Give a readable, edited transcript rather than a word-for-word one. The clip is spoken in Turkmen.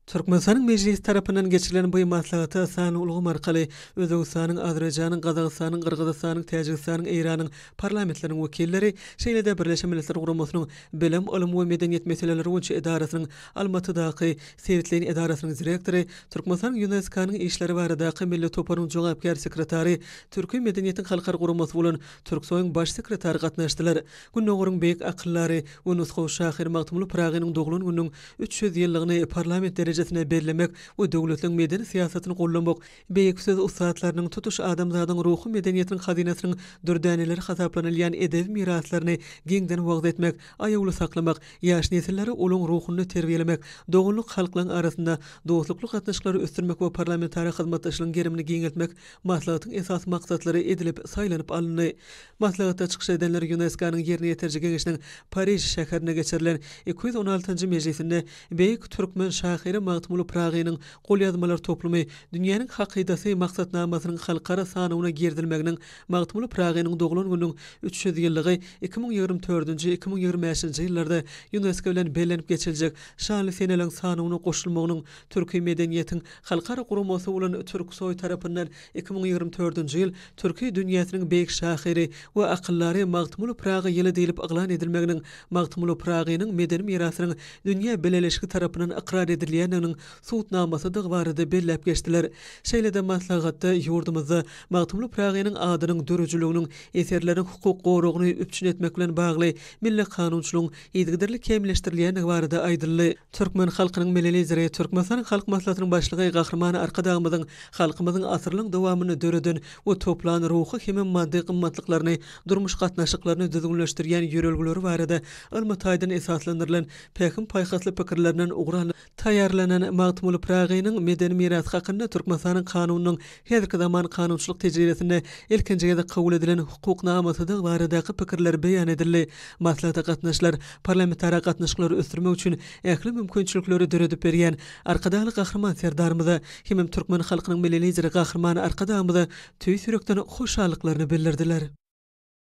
Türkmenistanyň Mejlisi tarapyndan geçirilen bu maslahata sanly ulgam arkaly Özbegistanyň, Azerbaýjanyň, Gazagystanyň, Gyrgyzystanyň, Täjigistanyň, Eýranyň parlamentleriniň wekilleri, şeýle-de Birleşen Milletler Guramasynyň Bilim, ylym we medeniýet meseleleri boýunça edarasynyň Almatydaky sebitleýin edarasynyň direktory, Türkmenistanyň ÝUNESKO-nyň işleri baradaky milli toparynyň jogapkär sekretary, Türki medeniýetiň halkara guramasy bolan Türksoýyň baş sekretary gatnaşdylar. Gündogaryň beýik akyldary we nusgawy şahyry Magtymguly Pyragynyň doglan gününiň 300 ýyllygyny parlament derejesinde bellemek we döwletliň medeni syýasatyny goldamak, beýik söz ussatlarynyň tutuş adamzadyň ruhy medeniýetiniň hazynasynyň dürdäneleri hasaplanylýan edebi miraslaryny giňden wagyz etmek, aýawly saklamak, ýaş nesilleri olaň ruhunda terbiýelemek, doganlyk halklaryň arasynda dostlukly gatnaşyklary ösdürmek we parlamentara hyzmatdaşlygyň gerimini giňeltmek maslahatyň esasy maksatlary edilip saýlanyp alyndy. Maslahatda çykyş edenler ÝUNESKO-nyň Ýerine ýetiriji geňeşiniň Pariž şäherinde geçirilen 216-njy mejlisinde beýik türkmen şahyry Magtymguly Pyragynyň golýazmalar toplumy Dünýäniň hakydasy maksatnamasynyň halkara sanawyna girizilmeginiň Magtymguly Pyragynyň doglan gününiň 300 ýyllygy 2024-nji, 2025-nji ýyllarda ÝUNESKO bilen bellenip geçiljek şanly seneleriň sanawyna goşulmagynyň Türki medeniýetiň halkara guramasy bolan Türksoý tarapyndan 2024-nji ýyl Türki dünýäsiniň beýik şahyry we akyldary Magtymguly Pyragy ýyly diýlip yglan edilmeginiň Magtymguly Pyragynyň medeni mirasynyň dünýä bileleşigi tarapyndan ykrar edilýändiginiň subutnamasydygy barada belläp geçdiler. Şeýle-de maslahatda ýurdumyzda Magtymguly Pyragynyň adynyň, döredijiliginiň, eserleriniň hukuk goragyny üpjün etmek bilen bagly milli kanunçylygyň yzygiderli kämilleşdirilýändigi barada aýdyldy. Türkmen halkynyň Milli Lideri, Türkmenistanyň Halk Maslahatynyň Başlygy Gahryman Arkadagymyzyň halkymyzyň asyrlaryň dowamynda döreden we toplan ruhy hemem maddy gymmatlyklaryny, durmuş gatnaşyklaryny düzgünleşdirýän ýörelgeleri barada ylmy taýdan esaslandyrylan pähim-paýhasly pikirlerinden ugur alnyp taýýarlanan Magtymguly Pyragynyň medeni mirasy hakynda Türkmenistanyň Kanunynyň häzirki zaman kanunçylyk tejribesinde ilkinji gezek kabul edilen hukuk namasydygy baradaky pikirler beýan edildi. Maslahata gatnaşyjylar parlamentara gatnaşyklary ösdürmek üçin ähli mümkinçilikleri döredip berýän Arkadagly Gahryman Serdarymyza hemem türkmen halkynyň Milli Lideri Gahryman Arkadagymyza tüýs ýürekden hoşallyklaryny bildirdiler.